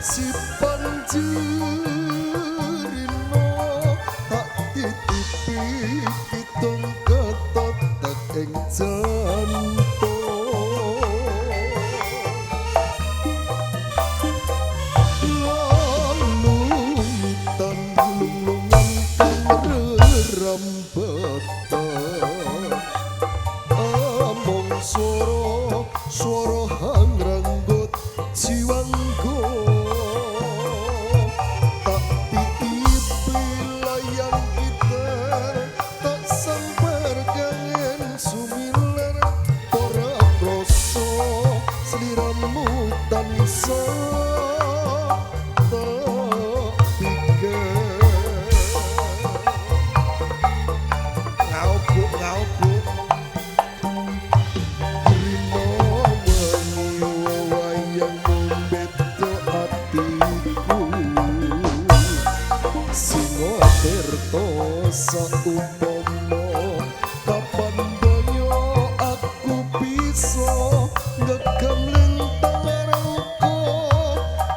Si panjerino tak titipi kidung ketotek ing jantung. Lulutan lulungan kang rembetan among swara swara hangranggut jiwanggo tak titipi layang gitar tak sambar kangen sumiler ora krasa sliramu tansah tak pikir. Ngaubuk ngaubuk. Rino wengi wayang mbeto atiku Singo tirta saupama kapan donya aku bisa ngegem lintang rengko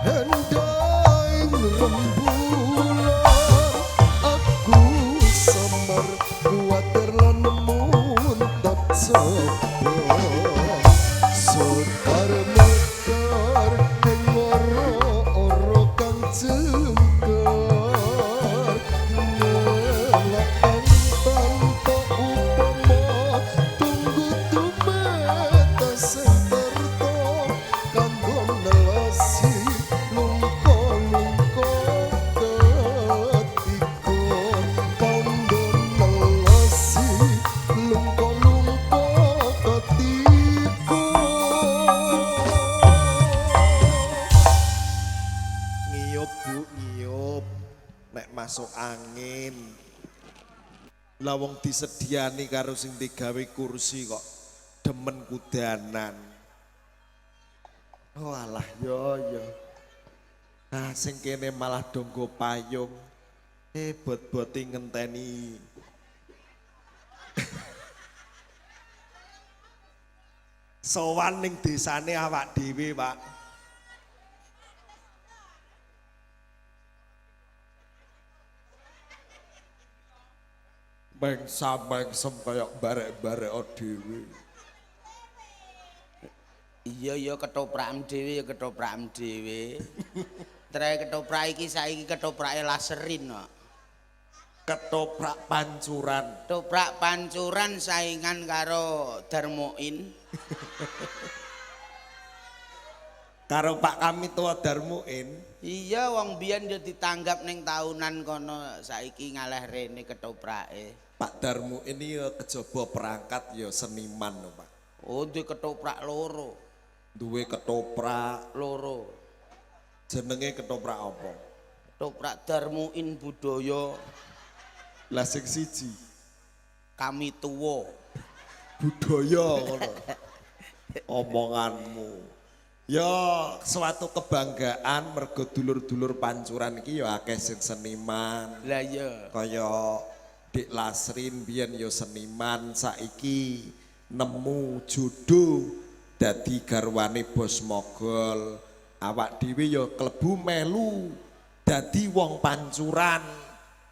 endaing rembulan aku samar kuwatir lan muntap sepo Sekar mekar ing ora-ora kang jengkar ngelak tanpa upama tunggu tumetas sing terto kanggo nelasi lungko-lungko ketika kanggo nelasi lungko-lungko ketika. Ngiyup Bu, ngiyup. Nek masuk angin. Lah wong disediani karo sing digawe kursi kok demen kudanan. Oh alah yo yo. Nah sing kene malah donggo payung. Bot-boti ngenteni. Sowan ning desane awak dhewe, Pak. Mengsa-mengsem kaya barek-barek dhewe. Iya ya ketoprakem dhewe ya ketoprakem dhewe. Trae ketoprak iki saiki ketoprake laserin kok. Ketoprak pancuran. Ketoprak pancuran saingan karo Darmoin. Karo Pak Kamituwa Darmuin. Iya wong biyen yo ditanggap ning tahunan kono saiki ngaleh rene ketoprake. Pak Darmuin ini ya kejaba perangkat ya seniman lho, Pak. Oh duwe ketoprak loro. Duwe ketoprak loro. Jenenge ketoprak apa? Ketoprak Darmuin Budaya. Lah sing siji Kamituwa. Budaya ngono. Omonganmu. Ya suatu kebanggaan mergo dulur-dulur pancuran iki ya akeh sing seniman. Lah iya. Kaya Dik Lasrin biyen ya seniman saiki nemu jodoh dadi garwane Bos Mogol. Awak dhewe ya klebu melu dadi wong pancuran.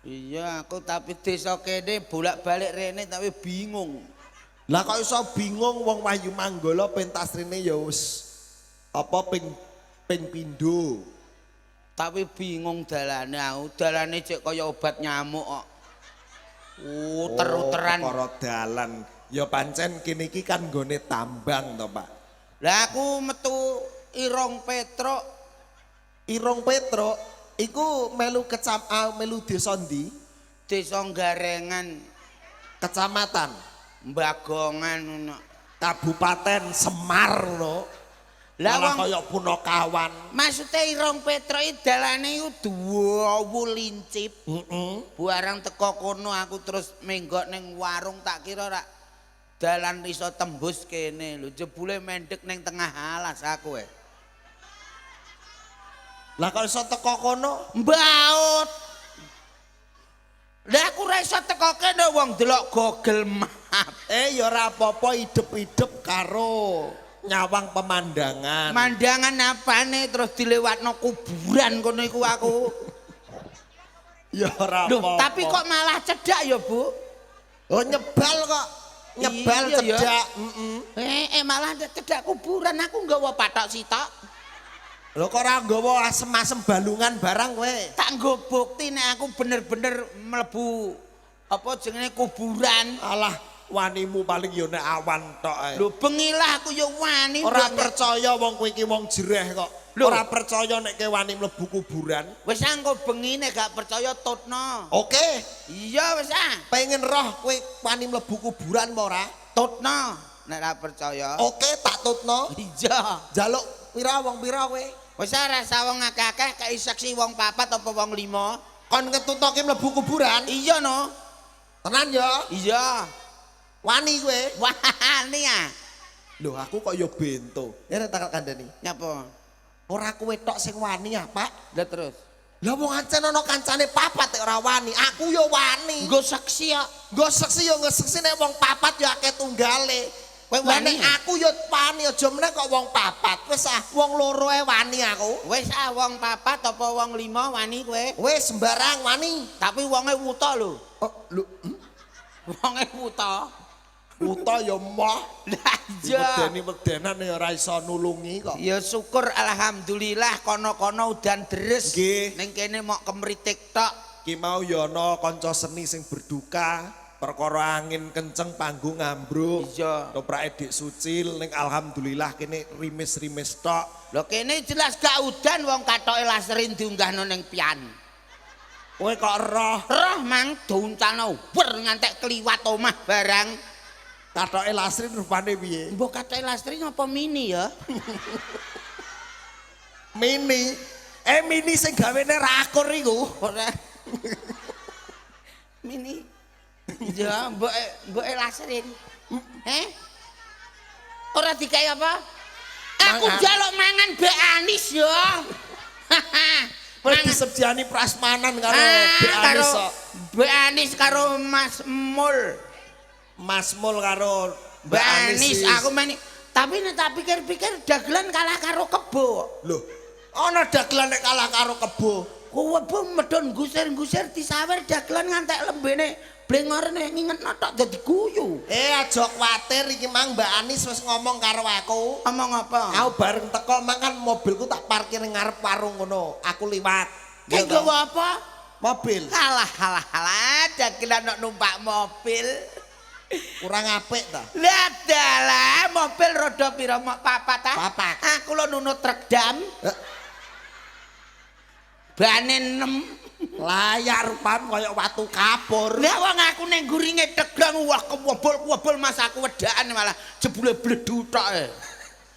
Iya aku tapi desa kene bolak-balik rene tapi bingung. Lah kok iso bingung wong Wahyu Manggala pentas rene ya wis apa ping pindho. Tapi bingung dalane aku, dalane cek kaya obat nyamuk kok. Uter-uteran. Oh, perkara dalan. Ya pancen kene iki kan nggone tambang to, Pak. Lah aku metu Irong Petruk. Irong Petruk iku melu melu desa ndi? Desa Garengan. Kecamatan Bagongan ngono. Kabupaten Semar ngono. Lah Malah wong kaya Punokawan. Maksude Irong Petruk iki dalane iku dawa lincip. Heeh. Barang teko kono aku terus menggok ning warung tak kira rak dalan iso tembus kene lho jebule mendek ning tengah alas aku e. Lah kok iso teko kono? Mbaut. Lah aku ora iso teko kene wong delok Google Map. Ya ora apa-apa idep-idep karo Nyawang pemandangan. Mandangan apane terus dilewatno kuburan kono iku aku. Ya ora Loh, apa-apa. tapi kok malah cedak ya, Bu? Oh, nyebal kok. Nyebal Iya, ya. cedak. Heeh. Malah cedak kuburan aku nggawa patok sitok. Lho kok ora nggawa asem-asem balungan barang kowe? Tak nggo bukti nek aku bener-bener mlebu apa jenenge kuburan. Alah, wanimu paling yo nek awan tok ae. Lho bengi lah aku ya wani. Ora Mbok. percaya wong kowe iki wong jereh kok. Lho. Ora percaya nek kowe wani mlebu kuburan. Wis engko bengi nek gak percaya tutno. Oke, Iya wis ah, pengen roh kowe wani mlebu kuburan apa ora? tutno nek ora percaya. Oke, tak tutno. Iya. Jaluk pira wong pira kowe? Wis ah rasa wong akeh-akeh kei saksi wong papat apa wong lima. Kon ngetutake mlebu kuburan? Iya no. Tenan ya? Iya. Wani kowe? Wani ah. Lho aku kok ya bento. Ya nek tak kandhani. Nyapa? Ora kowe tok sing wani ah, Pak. Lah terus. Lah wong ancen ana kancane papat nek ora wani, aku ya wani. Nggo saksi ya. Nggo seksi ya ngeseksi nek wong papat ya akeh tunggale. Kowe Lah wani nek aku ya wani aja meneh kok wong papat. Wis ah, wong loro ae wani aku. Wis ah wong papat apa wong lima wani kowe. Wis sembarang wani. Tapi wonge wuta lho. Oh, lho, Wonge wuta. Wuta ya moh. Lah iya. Medeni-medenan ya ora iso nulungi kok. Ya syukur alhamdulillah kono-kono udan deres. Nggih. Ning kene mok kemritik tok. Ki mau ya ana kanca seni sing berduka perkara angin kenceng panggung ngambruk. Iya. Toprake Dik Sucil ning alhamdulillah kene rimis-rimis tok. Lho kene jelas gak udan wong katoke laserin diunggahno ning pian. Kowe kok roh Roh mang diuncalno wer ngantek kliwat omah barang. katoke Lasrin rupane piye? Mbok katoke Lasrin apa mini ya? Mini. Mini sing gawene ra akur iku. Ora. Mini. Ya, mbok mbok Lasrin. Heh? Ora dikai apa? Aku Mangan. njaluk mangan Mbak Anis ya. Wis disediani prasmanan karo Dik Ah, Anis karo kok. Mbak Anis karo Mas Mul. Mas Mul karo Mbak Anis aku meni. Tapi nek tak pikir-pikir dagelan kalah karo kebo. Lho, ana dagelan nek kalah karo kebo. Kebo medhun gusir-gusir disawer dagelan ngantek lembene blengorne ngingetno tok dadi guyu. Aja kuwatir iki mang Mbak Anis wis ngomong karo aku. Omong apa? Aku bareng teko mang kan mobilku tak parkir ning ngarep warung ngono. Aku liwat. Kayak Iya toh? nggawa apa? Mobil. Kalah kalah kalah dagelan kok numpak mobil. Kurang apik ta? Lah dalah mobil roda pira mok papat ah? Papat. Aku lho nunut truk dam. Bane 6. Layak rupamu kaya watu kapur. Lah wong aku ning guringe tegang wah kewebul-kewebul mas aku wedaan malah jebule bledu tok e.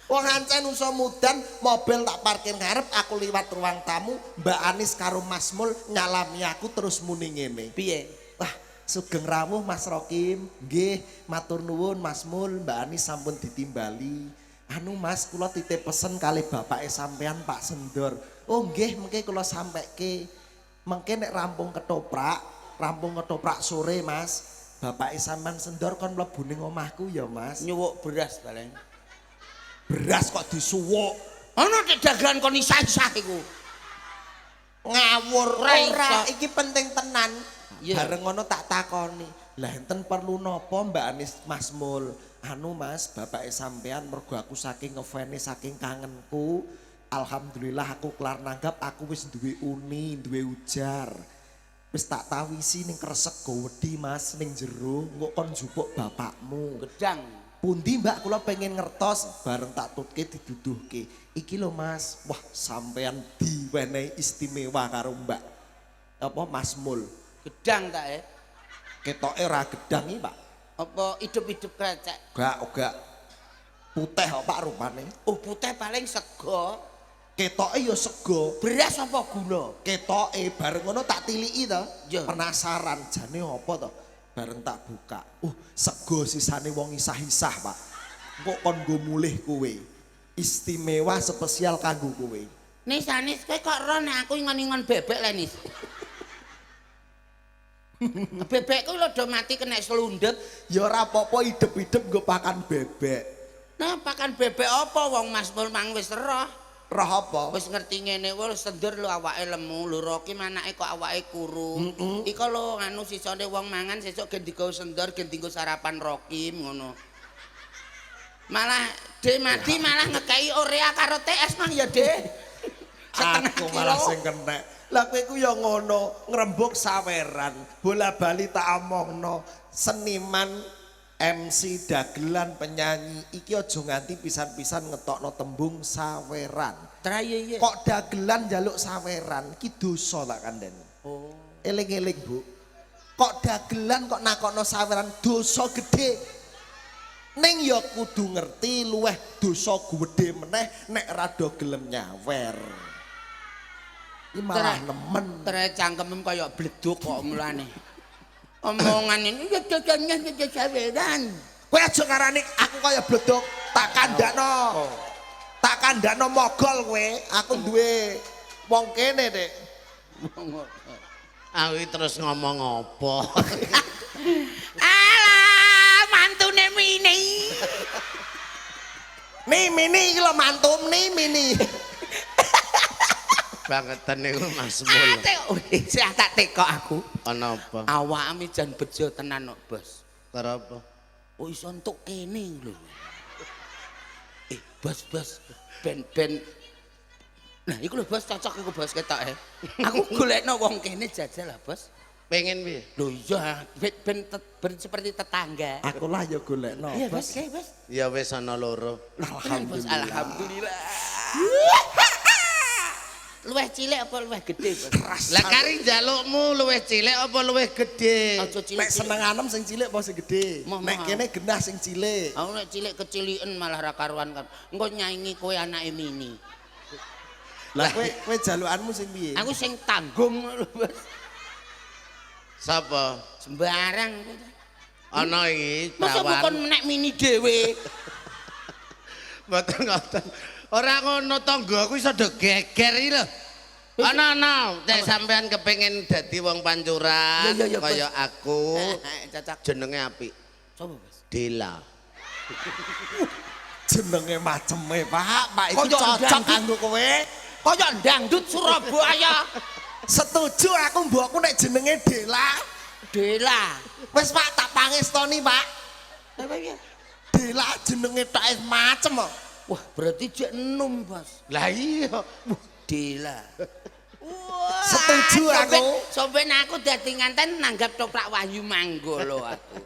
Wong ancen usa mudan mobil tak parkir ngarep aku liwat ruang tamu Mbak Anis karo Mas Mul nyalami aku terus muni ngene. Piye? Wah, sugeng rawuh Mas Rokim. Nggih, matur nuwun Mas Mul, Mbak Anis sampun ditimbali. Anu Mas, kula titip pesen kali bapake sampean Pak Sendor. Oh nggih, mengke kula sampeke. Mengke nek rampung ketoprak sore Mas. Bapake sampean Sendor kon mlebu ning omahku ya Mas. Nyuwuk beras paling. Beras kok disuwuk. Ana nek dagelan kon isah-isah iku. Ngawur Ora ora, iso. iki penting tenan. Iya. Bareng ngono tak takoni. Lah enten perlu napa Mbak Anis Mas Mul? Anu Mas, bapake sampean mergo aku saking ngefane saking kangenku. Alhamdulillah aku kelar nanggap aku wis duwe uni, duwe ujar. Wis tak tawisi ning kresek gowedi Mas ning jero, engko kon jupuk bapakmu. Gedang. Pundi Mbak kula pengen ngertos bareng tak tutke diduduhke. Iki lho Mas, wah sampean diwenehi istimewa karo Mbak. Apa Mas Mul? Gedang tak e? Ketoke ora gedang iki, Pak. Apa hidup-hidup krecek? Gak, gak. Putih kok Pak rupane. Oh putih paling sego. Ketoke ya sego. Beras apa gula? Ketoke bareng ngono tak tiliki to. Iya. Penasaran jane apa to? Bareng tak buka. Sego sisane wong isah-isah, Pak. Engko kon nggo mulih kowe. Istimewa spesial kanggo kowe. Nis Anis kowe kok ro nek aku ingon-ingon bebek le Nis. Bebekku lho do mati kena selundut. Ya ora apa-apa idep-idep nggo pakan bebek. Nah, pakan bebek apa wong Mas Mul mang wis roh. Roh apa? Wis ngerti ngene wis sendur lho awake lemu, lho Roki manake kok awake kuru. Iko lho anu sisane wong mangan sesuk gen digawe sendor gen dienggo sarapan Roki ngono. Malah De Madi malah ngekei Orea karo TS mang ya, De. Setengah Aku malah kilo. sing kenek. Lah kowe ku ya ngono, ngrembug saweran, bola-bali tak omongno, seniman MC dagelan penyanyi iki aja nganti pisan-pisan ngetokno tembung saweran. Traye ye. Kok dagelan njaluk saweran ki dosa tak kandhani. Oh. Eling-eling, Bu. Kok dagelan kok nakokno saweran dosa gede. Ning ya kudu ngerti luweh dosa gedhe meneh nek rada gelem nyawer. Iki malah nemen. Tere cangkemem kaya bleduk kok mulane. Omongan ini ya cocoknya ya saweran. Kowe aja ngarani aku kaya bleduk, tak kandakno. Tak kandakno mogol kowe. Aku duwe wong kene, Dik. Aku iki terus ngomong apa? Alah, mantune Mini. Nih Mini iki lho mantum nih Mini. Bangetan niku Mas Mul. Wis tak tekok aku. Ana apa? Awakmu jan bejo tenan kok, Bos. Karo apa? Oh iso entuk kene lho. Bos, bos, ben-ben. Nah, iku lho Bos cocok iku Bos ketoke. Aku golekno wong kene jajal lah, Bos. Pengen piye? Lho iya, ben seperti tetangga. Aku lah ya golekno. Iya, Bos, iya, Bos. Ya wis ana loro. Alhamdulillah. Alhamdulillah. Luweh cilik apa luweh gedhe, Bos? Lah kari njalukmu luwih cilik apa luwih gedhe? Aja cilik. Nek senenganem sing cilik apa sing gedhe? Nek kene genah sing cilik. Aku nek cilik keciliken malah ra karuan kan. Engko nyaingi kowe anake Mini. Lah kowe jalukanmu sing piye? Aku sing tanggung lho, Bos. Sapa? Sembarang. Ana iki Masa prawan. bukan nek Mini dhewe. Mboten ngoten. Ora ngono tangga aku iso do geger iki lho. Ana-ana, nek sampean kepengin dadi wong pancuran kaya aku, cocok. Jenenge apik. Coba, Bos. Dela. Jenenge maceme, Pak. Pak iki cocok kanggo kowe. Kaya dangdut Surabaya. Setuju aku mbokku nek jenenge Dela. Dela. Wis Pak tak pangestoni, Pak. Dela jenenge tok macem kok. Wah, berarti jek enom, Bos. Lah iya. Dela. Wah, setuju aku. Sampeyan aku dadi nganten nanggap toprak Wahyu Manggolo aku.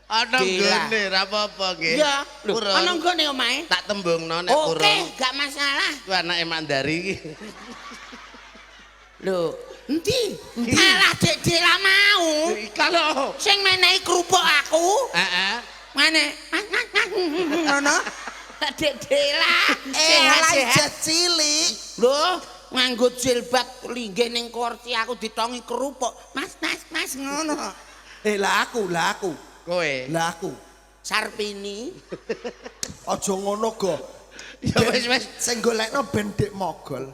Ana nggone ra apa-apa nggih. Iya, lho, ana nggone omahe. Tak tembungno nek purun. Oke, gak masalah. Ku anake Mandari iki. Lho, endi? Alah Dek Dela mau. Kalau sing menehi kerupuk aku. Heeh. Mane? Ngono. Dek Dela. Sehat-sehat cilik. Lho, nganggo jilbab linggih ning kursi aku ditongi kerupuk. Mas, mas, mas ngono. Lah aku, lah aku. Kowe. Lah aku. Sarpini. Aja ngono, Go. Ya wis wis sing golekno ben Dek Mogol.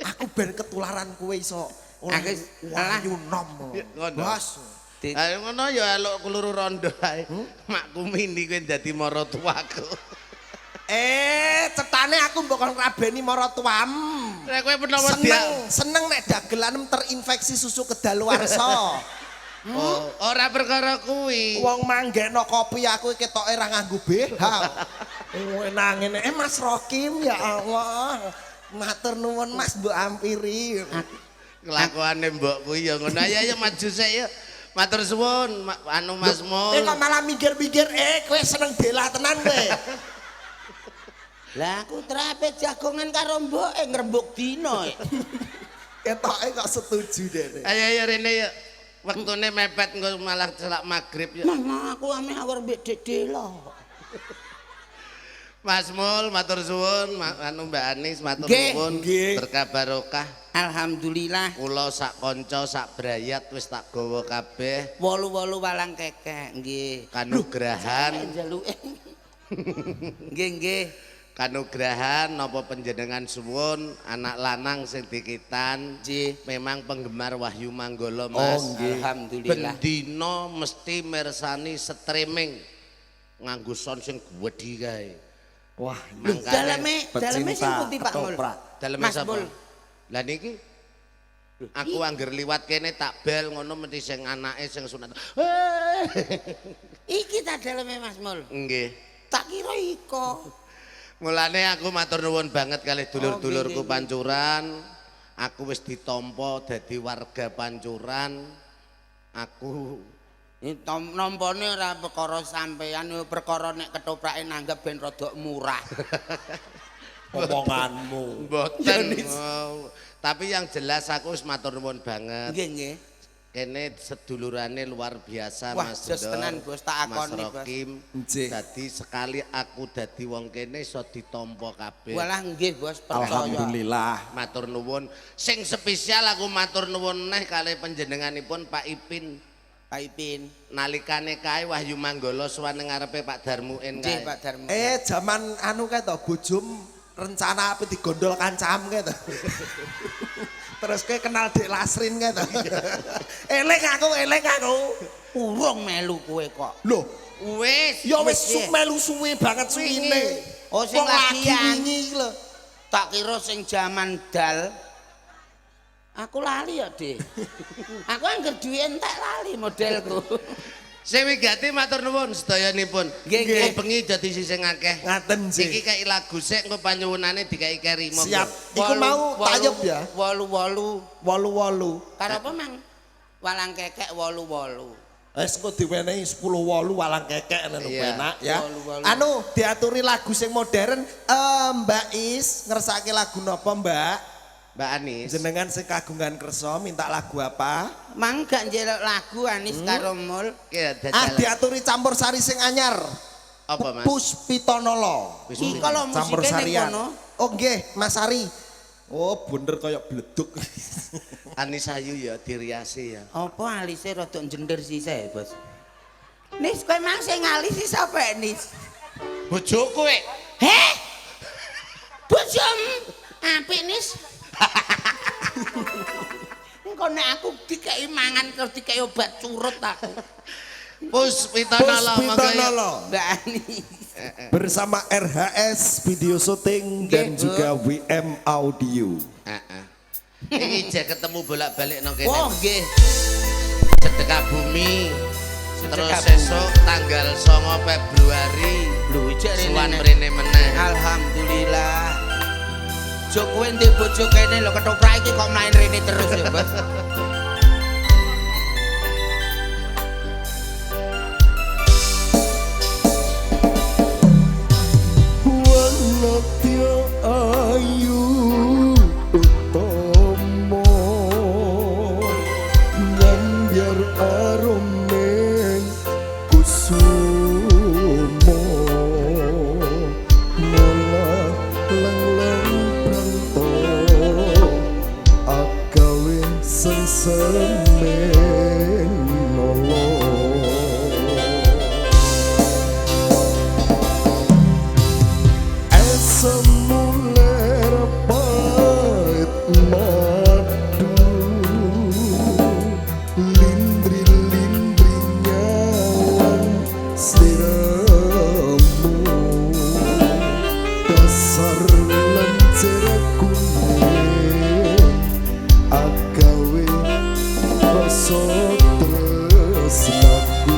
Aku ben ketularan kowe iso Aku wahyu nom. Ngono. Bos. Ayo ngono ya elok keluru rondo ae. Makku Mini kowe dadi maratuwaku. Cetane aku mbok kon ngrabeni maratuwam. Nek kowe menawa seneng nek dagelanem terinfeksi susu kedaluwarsa. Oh, ora perkara kuwi. Wong manggekno kopi aku ketoke ra nganggo BH. Nang ngene, Mas Rokim ya Allah. Matur nuwun Mas mbok ampiri. Kelakuane mbok kuwi ya ngono. Ayo ayo maju sik ya. Matur suwun anu Mas Mul. Kok malah mikir-mikir kowe seneng Dela tenan kowe. Lah aku terape jagongan karo mboke ngrembug dina. Ketoke kok setuju dene. Ayo ayo rene ya. Wektune mepet engko malah selak magrib ya. Mama aku ame awar mbek Dek Dela. Mas Mul matur suwun, anu Mbak Anis matur suwun. Berkah barokah. Alhamdulillah. Kula sak kanca sak brayat wis tak gawa kabeh. Wolu-wolu walang kekek nggih. Kanugrahan. Njaluke. Nggih nggih. Kanugrahan napa panjenengan suwun anak lanang sing dikitan memang penggemar Wahyu Manggolo Mas. Oh, alhamdulillah. Bendina mesti mirsani streaming nganggo sound sing gedhi kae. Wah, Daleme daleme sing pecinta putih Pak Mul. ketoprak. Daleme Mas sapa? Mul. Lah niki aku angger liwat kene tak bel ngono mesti sing anake sing sunat. Iki ta daleme Mas Mul. Nggih. Tak kira iko. Mulane aku matur nuwun banget kalih dulur-dulurku Oh, nggih, nggih. Pancuran. Aku wis ditampa dadi warga Pancuran. Aku Nampane ora perkara sampean, perkara nek ketoprake nanggep ben rada murah. Omonganmu. mboten. Oh, tapi yang jelas aku wis matur nuwun banget. Nggih, nggih. Kene sedulurane luar biasa Wah, Mas jos Dor, tenan, Bos, tak Mas akoni, Bos. Rokim. Nggih. Dadi sekali aku dadi wong kene iso ditampa kabeh. Walah nggih, Bos, percaya. Alhamdulillah. Matur nuwun. Sing spesial aku matur nuwun neh kalih panjenenganipun Pak Ipin. Pak Ipin. Nalikane kae Wahyu Manggala sowan ning ngarepe Pak Darmuin Nggih, kae. Pak Darmo. Zaman anu kae to bojom rencana apa digondol kancam kae to. Terus kowe kenal Dek Lasrin kae to. Eling aku, eling aku. Urung melu kowe kok. Loh, Wis. ya wis Wis, melu suwe banget suwine. Oh, sing Wong lagi lagian. wingi iki lho. Tak kira sing jaman dal. Aku lali ya, Dik. Aku angger duwe entek lali modelku. Sing wigati matur nuwun sedayanipun. Nggih, nggih. Engko bengi dadi sisih akeh. Ngaten Iki sih. kei lagu sik engko panyuwunane dikai keri monggo. Siap. Iku mau tayub ya. 8-8. 8-8. Karo apa, Mang? Walang kekek 8-8. Wis engko diwenehi 10 wolu walang kekek ngono Iya. enak ya. Wolu-wolu. Anu diaturi lagu sing modern. Mbak Is ngersake lagu napa Mbak? Mbak Anis. Jenengan sing kagungan kersa minta lagu apa? Mang gak njeluk lagu Anis karo Mul. Ki Ah dajal. diaturi campur sari sing anyar. Apa Mas? Puspitonolo. Wis Iki kalau Campur musike ning sarian. kono. Oh nggih, Mas Ari. Oh, bener kaya bleduk. Anis ayu ya diriasi ya. Apa alise rada jender sisih, Bos? Nis kowe mang sing ngalisi sapa Nis? Bojoku eh. Heh? Bojomu apik Nis. Engko nek aku dikeki mangan terus dikeki obat curut aku. Puspitonolo monggo ya. Puspitonolo. Mbak Anis. Bersama RHS Video Shooting dan Nggih, Bu. juga WM Audio. Heeh. Iki jek ketemu bolak-balik nang kene. Oh nggih. Sedekah bumi. Terus Sedekah sesuk tanggal 9 Februari Lho jek suwan rene. mrene meneh. Alhamdulillah. Jo kowe ndek bojo kene lho ketoprak iki kok mlain rene terus ya, Bos. Wanatya ayu utama ngambyar arumen kusumo mola leng-leng pranto agawe sengseme nolo. Esemuler pait madu lindri-lindri nyawang sliramu dasar lencer kuning agawe rasa tresnaku.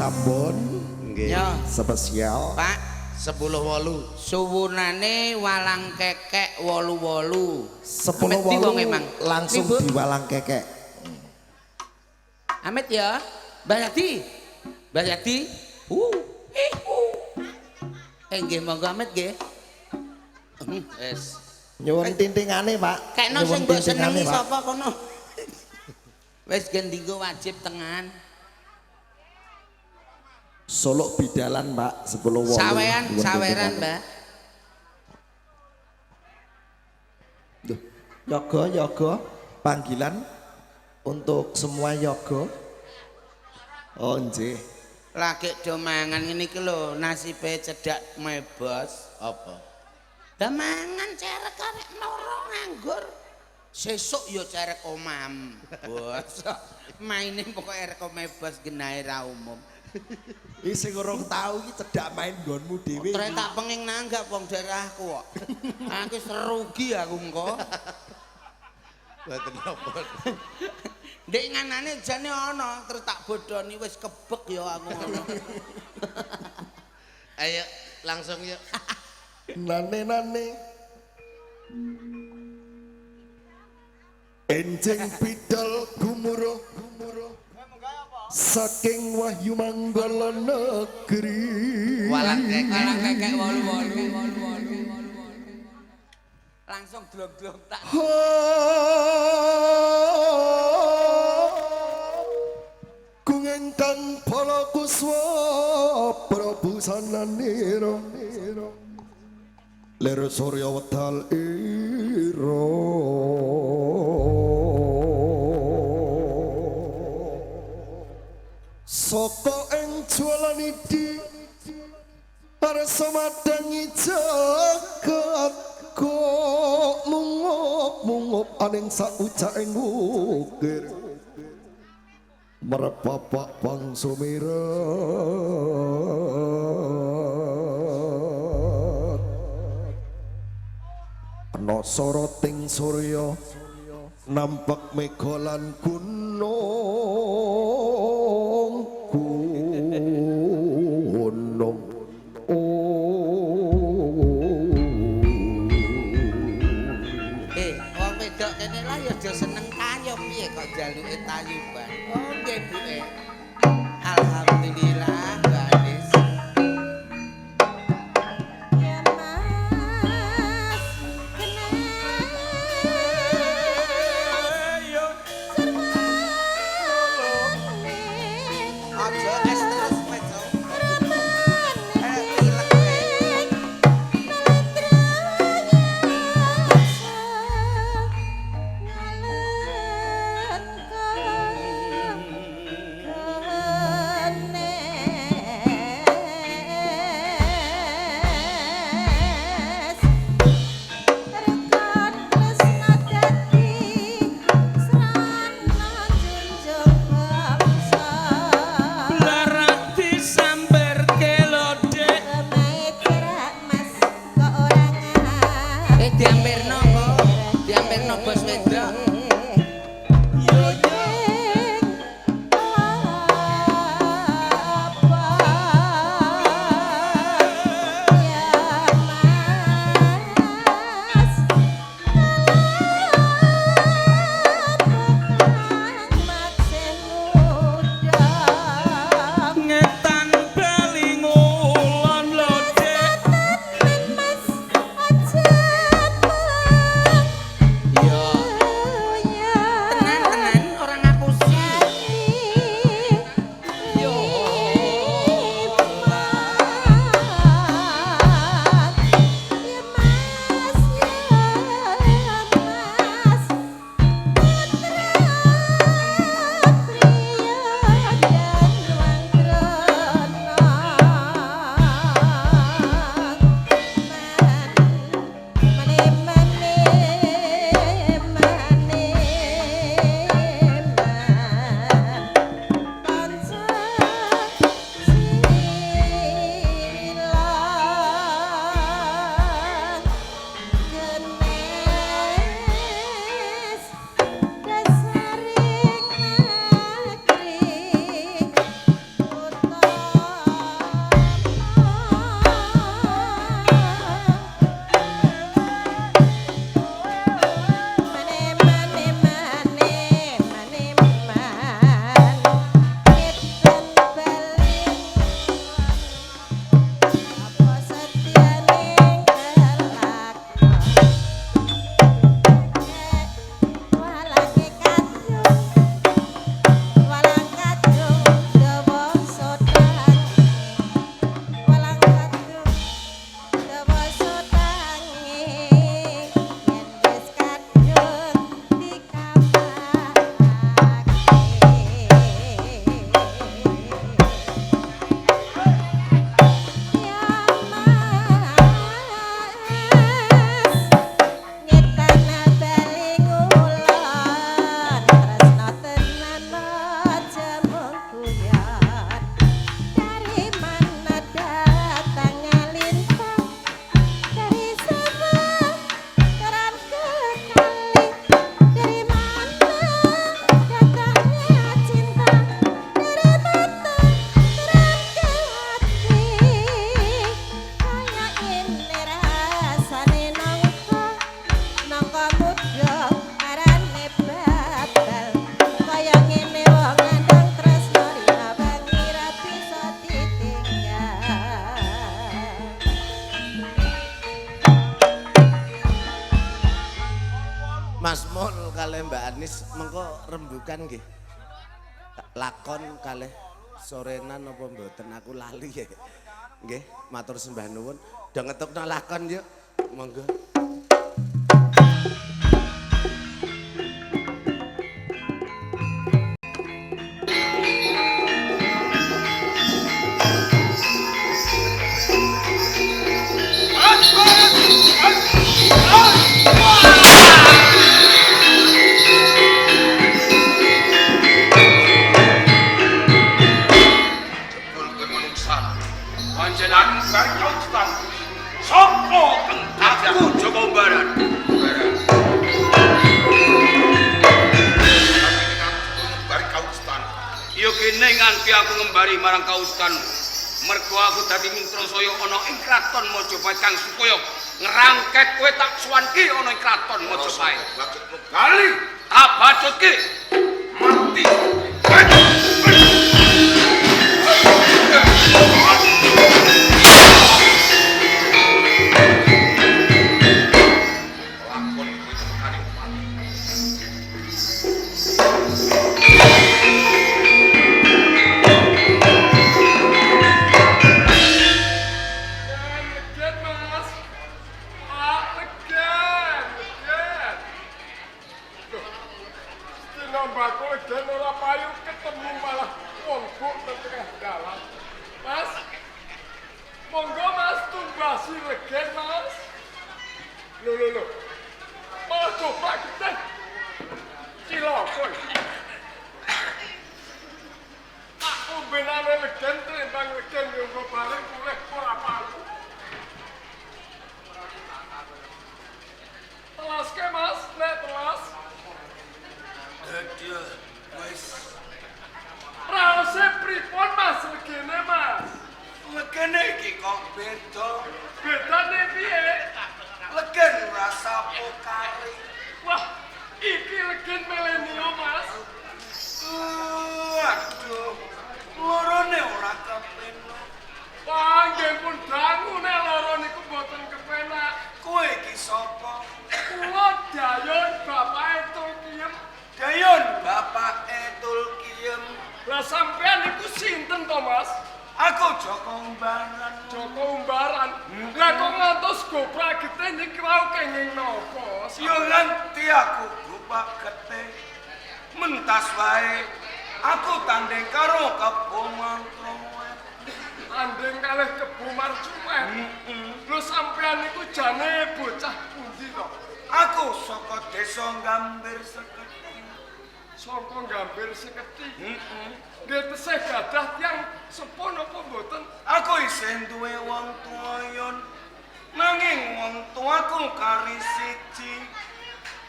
Prasambon. Nggih. Ya, Spesial. Pak, 10.8. Suwunane walang kekek 88. 10 Amit di wong emang. Langsung Ibu. diwalang kekek. Amit ya. Mbah Yadi. Mbah Yadi. Nggih monggo amit nggih. Wis. Nyuwun tintingane, Pak. Kekno Nyuwun sing mbok senengi tintingane, Pak. sapa kono? Wis gen dinggo wajib tengan. Solok bidalan, Pak, 10.8. Sawean, Nyuwun saweran, tintingane. Mbak. Duh, yoga, yoga, panggilan untuk semua yoga. Oh, nggih. Lagi do mangan ngene iki lho, nasibe cedhak mebos. Apa? Lah mangan cerek arek loro nganggur. Sesuk ya cerek omam. Bos. Maine pokoke arek omahe bos genahe ra umum. Iki sing urung tau iki cedhak main nggonmu dhewe. Tre tak penging nanggap wong daerahku kok. Aku serugi aku engko. Mboten napa. Ndek nganane jane ana terus tak bodoni wis kebek ya aku ngono. Ayo langsung yuk. Nane nane. Enjing bidal gumuruh gumuruh saking Wahyu Manggala negeri. Walang kekek. Walang kekek 88. Langsung glong-glong tak. Kungengkang pala kuswa Prabu sananira lir surya wedal ira saka ing jualanidi arsa madangi jagat kok mungup-mungup aning saucaing wukir merepapak bangsa mirat ana soroting surya nampak mega lan gunung gunung. Wong wedok kene lah ya aja seneng kaya piye kok jaluke tayuban. Oh nggih Bu e. Alhamdulillah Mbak Anis. Ya Mas kenal Aja es terus kowe, Cung. Ramane Nis mengko rembukan nggih. Lakon kalih sorenan apa mboten aku lali ya. Nggih, matur sembah nuwun. Do ngetukno lakon yuk. Monggo. Aku Joko Umbaran. Ya kene nganti aku ngembari marang kaustan. Mergo aku dadi Mintrasaya ana ing kraton Majapahit kang supaya ngrangket kowe tak suwanki ana ing kraton Majapahit. Kali tak bacutke mati. Legen, Mas. Ah, legen, legen. Loh, Sinombaku legen ora payu ketemu malah wong buk nang tengah dalan. Mas, monggo Mas tumbasi legen, Mas. Lho, lho, lho. Malah goprak getih. Cilaka iki. Tak ombenane legen trembang legen yo engko balik mulih ora payu. Telaske Mas, nek telas. Aduh, wis Raose pripun Mas legene Mas? legene iki kok beda. Bedane piye? Legen rasa pokari. Wah, iki legen milenium Mas. Aduh, lorone ora kepenak. Wah, nggih pun dangu nek loro niku mboten kepenak. Kowe iki sapa? Kula Dayon bapake Tulkiem. Dayon bapake Tulkiem. Lah sampean niku sinten to Mas? Aku Joko Umbaran. Joko Umbaran. Lah kok ngantos goprak getih niki wau kenging napa? Yo nganti aku gopak getih. Mentas wae. Aku tanding karo Kebo Marcuwet. Tanding kalih Kebo Marcuwet. Lho sampean niku jane bocah pundi to? Aku saka desa Gambir Seketi. Saka Gambir Seketi. Nggih tesih gadah tiyang sepuh napa mboten? Aku isih duwe wong tuwa yon. Nanging wong tuaku kari siji.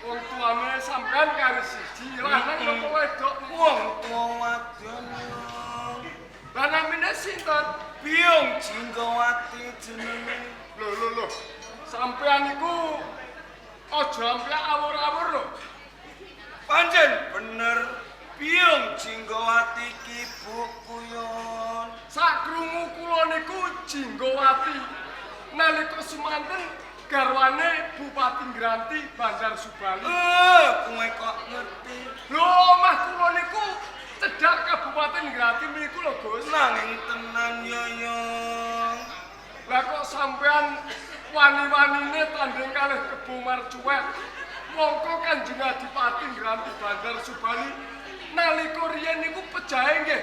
Wong tuane sampean kari siji, lanang napa wedok? Wong tuwa wadon yon. Lah namine sinten? Biyung Jinggawati jenenge. Lho lho lho. Sampean niku aja amplak awur-awur lho. Pancen bener Biyung Jinggawati ki buku yon. Sakrungu kula niku Jinggawati. Nalika sumanten garwane Bupati Ngranti Banjar Subali. Kowe kok ngerti? Lho omah kula niku cedhak Kabupaten Ngranti mriku lho Gus. Nanging tenan yo yon. Lah kok sampean wani-wanine tanding kalih Kebo Marcuwet. Mongko Kanjeng Adipati Ngranti Bandar Subali nalika riyen niku pejahe nggih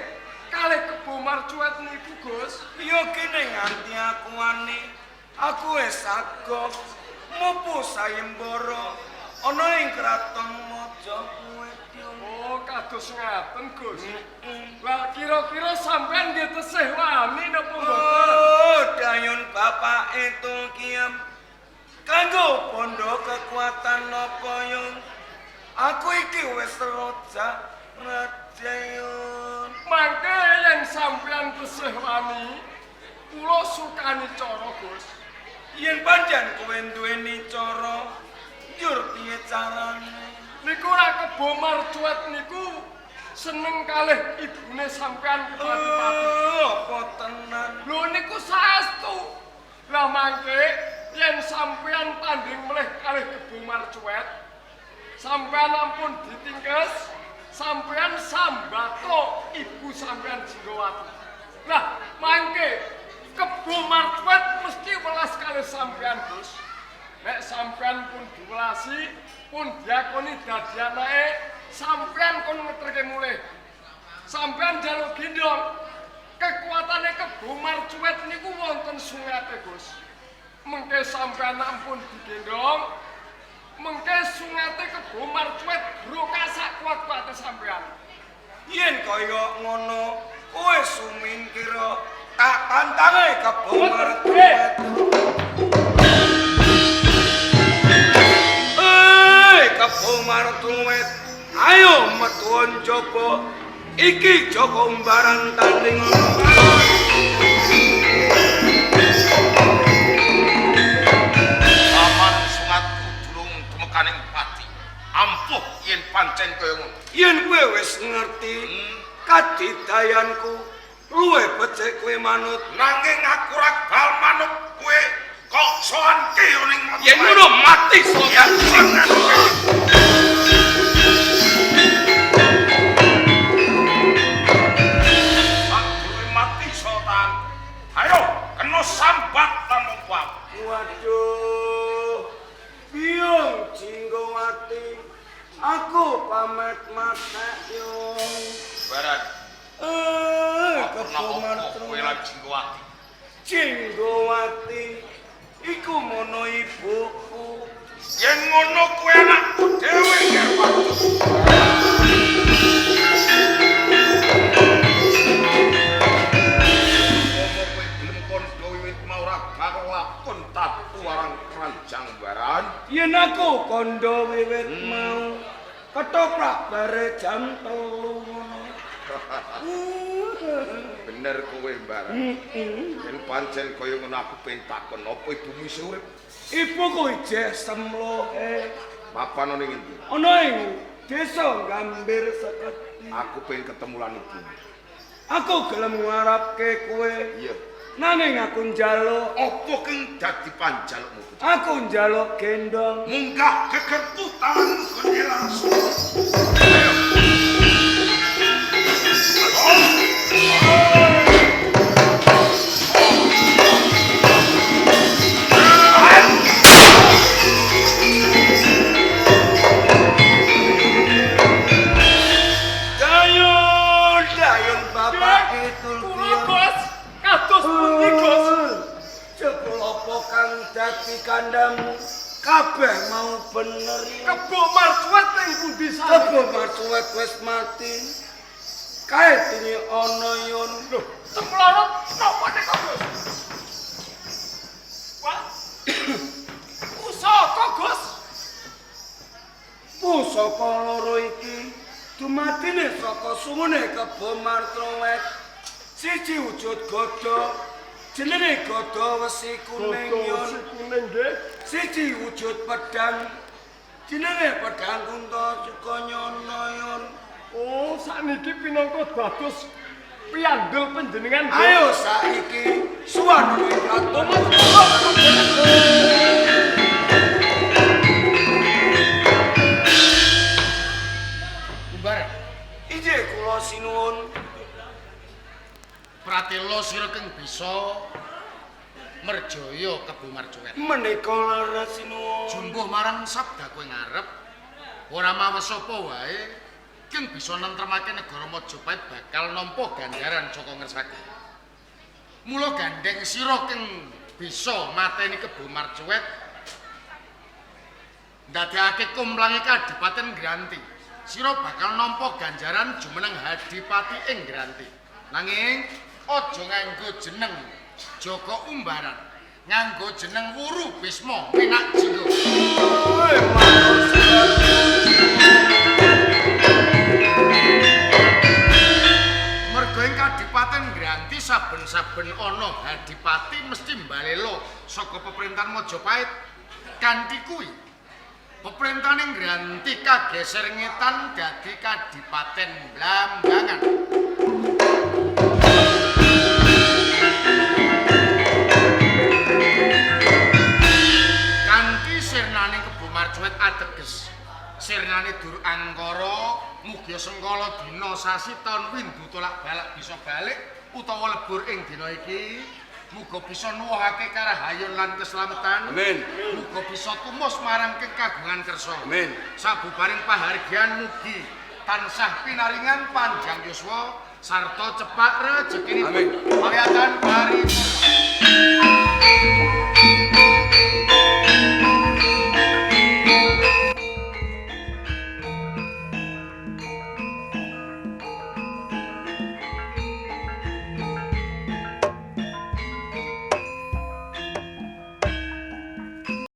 kalih Kebo Marcuwet niku Gus. Yo kene nganti aku wani. Aku wis agok mupu sayembara ana ing kraton Majapahit. Oh, kados ngaten Gus. Lah kira-kira sampean nggih tesih wani napa mboten? Oh, dayun bapake Tulkiem. Kanggo bondo kekuatan napa yon? Aku iki wis rojak raja yon. Mangke yen sampean tesih wani, kula sukani cara Gus. Yen pancen kowe duweni cara, njur piye carane? Niku ora Kebo Marcuwet niku seneng kalih ibune sampean kepati-pati. Oh, apa tenan? Lho niku saestu. Lah mangke yen sampean tanding melih kalih Kebo Marcuwet, Sampeyan ampun ditingkes, sampeyan sambato ibu sampeyan Jinggawati. Lah, mangke Kebo Marcuwet mesti welas kalih sampeyan, Gus. Nek sampeyan pun diwelasi, pun diakoni dadi anake, sampeyan kon ngeterke mulih. Sampeyan njaluk gendong. Kekuatane Kebo Marcuwet niku wonten sungate, Gus. Mengke sampeyan ampun digendong, mengke sungate Kebo Marcuwet grokak sak kuat-kuate sampeyan. Yen kaya ngono, kowe sumingkira tak tantange Kebo Marcuwet. Eh, Kebo Marcuwet, ayo metu njaba. Iki Joko Umbaran tanding Aman sungatku durung tumekaning pati. Ampuh yen pancen kaya ngono. Yen kowe wis ngerti kadidayanku, luwih becik kowe manut. Nanging aku ora bal manut kowe kok sowanke ning Majapahit. Yen ngono mati Ya, mati Sultan. Ayo, kena sambat tamung kuat. Waduh, biyung Jinggawati, aku pamit matek yo. Baran. Kebo Kowe lan Jinggawati. Jinggawati, iku mono ibuku. Yen ngono kowe anakku dhewe Gerwati. Momo kowe gelem kandha wiwit mau ora bakal lakon tatu warang keranjang baran. Yen aku kandha wiwit mau ketoprak bare jam 3 ngono. Bener kowe Baran. Yen pancen kaya ngono aku pengen takon apa ibumu isih urip? Ibuku ijeh semlohe. Papan ana ing endi? Ana ing desa Gambir Seketi. Aku pengen ketemu lan ibumu. Aku gelem ngarepke kowe. Iya. Nanging aku njaluk. Apa kang dadi panjalukmu? Aku njaluk gendong. Munggah gegerku tanganmu gone langsung. Ayo. Dayun, dayun bapak itu Kula, Gus, kados pundi, Gus? Jebul apa kang dadi kandhamu? Kabeh mau bener. Kebo Marcuwet ing pundi sampeyan? Kebo Marcuwet wis mati. Kae dene ana yun. Lho, temlorot napa nek Gus? Wah. Pusaka, Gus. Pusaka loro iki dumadine saka sungune Kebo Marcuwet. Siji wujud gada, jenenge gada wesi kuning Gada yun. wesi kuning nggih. Siji wujud pedang, jenenge pedang Kunta Sukanyana yun. Oh, sakniki pinangka dados piyandel panjenengan. Ayo saiki suwan ing kraton. Umbar, Inggih kula sinuwun. pratela sira kang bisa merjaya Kebo Marcuwet. Menika leres sinuwun. Jumbuh marang sabda kowe ngarep, ora mawes sapa wae kang bisa nentremake negara Majapahit bakal nampa ganjaran saka ngersake. Mula gandeng sira kang bisa mateni Kebo Marcuwet ndadekake komplange Kadipaten Granti. Sira bakal nampa ganjaran jumeneng Hadipati ing Granti. Nanging aja nganggo jeneng Joko Umbaran, nganggo jeneng Wuru Bisma Minak Jinggo. Merga ing Kadipaten Granti saben-saben ana hadipati mesti mbalela saka peperintahan Majapahit. Kanthi kuwi peperintahane Granti kageser ngetan dadi Kadipaten Blambangan. Kanthi sirnane Kebo Marcuwet ateges sirnane sengkala dina sasi taun windu tolak balak bisa balik utawa lebur ing dina iki. Muga bisa nuwuhake karahayon lan keslametan. Amin. Muga bisa tumus marang kekagungan kersa. Amin. Sabubaring pahargyan mugi tansah pinaringan panjang yuswa sarta cepak rejekinipun. Amin. Pawiyatan paripurna.